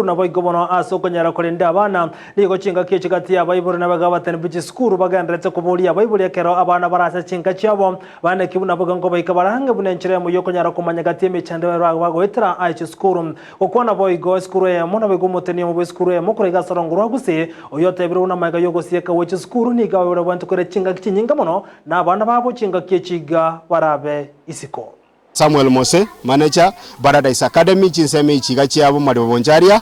Naboigo bono ase okonyara korenda abana, nigo chingaki echi gati y'abaibori na abagatani be chisukuru bagendererete koboria abaibori ekero abana bare ase chinka chiabo, Baaneki buna boigo nkobaika bare ang'e buna enchera eyemo y'okonyara komanya gati y'emechando ere bagoetera aye chisukuru. Gokwana boigo esukuru eyemo naboigo omoteni omo bw'esukuru eyemo korwa iga ase orongo rwa Gusii, oyio otebire buna amaiga y'ogosieka gwe chisukuru nigo abaibori babwenerete koira chingaki chinyinge mono na abana babo chingaki echi iga barabe isiko. Samuel Mose, manager, Paradise Academy, chinsemo echi iga chiabo Mariba Boncharia.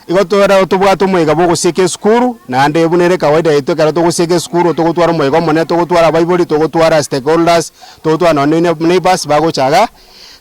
Igo tore tobwate omoyega bwa ogosieka esukuru, naende buna ere kawaida yaito ekero togosieka esukuru togotwara omoyega omonene, togotwara abaibori, togotwara stakeholders, togotwara nonye ne neighbours bagocha igaa.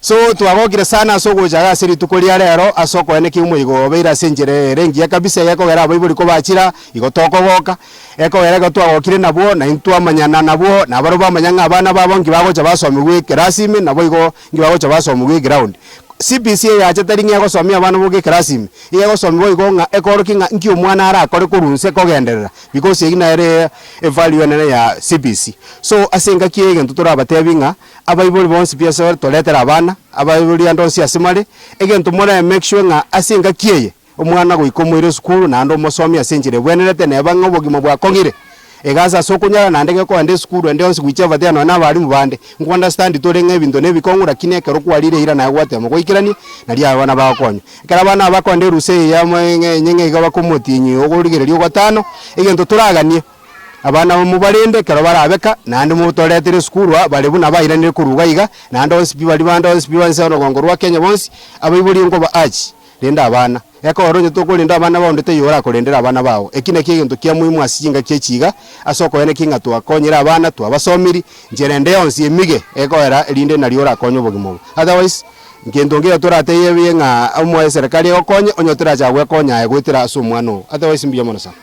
So twagokire sana ase ogocha igaa ase rituko ria rero ase okoenekia omoyega oyo obeire ase enchera ere engiya kabisa egekogera abaibori kobachira, igo tokogoka. Ekogera igo twagokire nabwo, na intwe twamanyana nabwo, na barobwo bamanya ng'a abana babo nki bagocha basomigwe ekerasi ime, naboigo nki bagocha basomigwe eground. CBC eyacha tari ng'a egosomia abana boka ekerasi ime, iga egosomigwa igo ng'a ekoorokia ng'a nki omwana arakore korwa inse kogenderera, because eyio nere evalue enene ya CBC. So ase engaki eye egento torabatebi ng'a, abaibori bonsi pi ase toretere abana, abaibori ande onsi ase more, egento more make sure ng'a ase engaki eye, Omwana goika omoire esukuru naende omosomie ase enchera ebwenerete, neba ng'a obogima bwakong'ire. Egasi ase okonyara naende gekoenda esukuru ende yonsi goichia ebatia nonya na abalimu bande. Nko understand tore ng'a ebinto nebikong'u lakini ekero kwarire eira naye gwatema goikerania, nario abana bagokonywa. Ekero abana aba bakoenda erusa eye ya ng'a iga bakomotienyi okorigereria ogatano, egento toraganie, abana aba mobarende ekero barabeka, naende motoretere esukuru aa bare buna bairanire korwa iga iga, naende onsi pi baria bande onsi pi bonsi orogongo rwa Kenya bonsi, abaibori nkoba urge. Renda abana. Ekero onye tokorenda abana bao onde taiyo orakorendere abana bao. Eki nakio egento kia muhimu ase chingaki echi iga, ase okoeneki ng'a twakonyire abana, twabasomiri, nchera ende yonsi emige ekoera erinde nario orakonye obogima obo. Otherwise, nkento nkeiyo toratebie ng'a omoe eserekari egokonye, onye toracha gwekonya aye goetera ase omwana oo. Otherwise mbuya mono sana.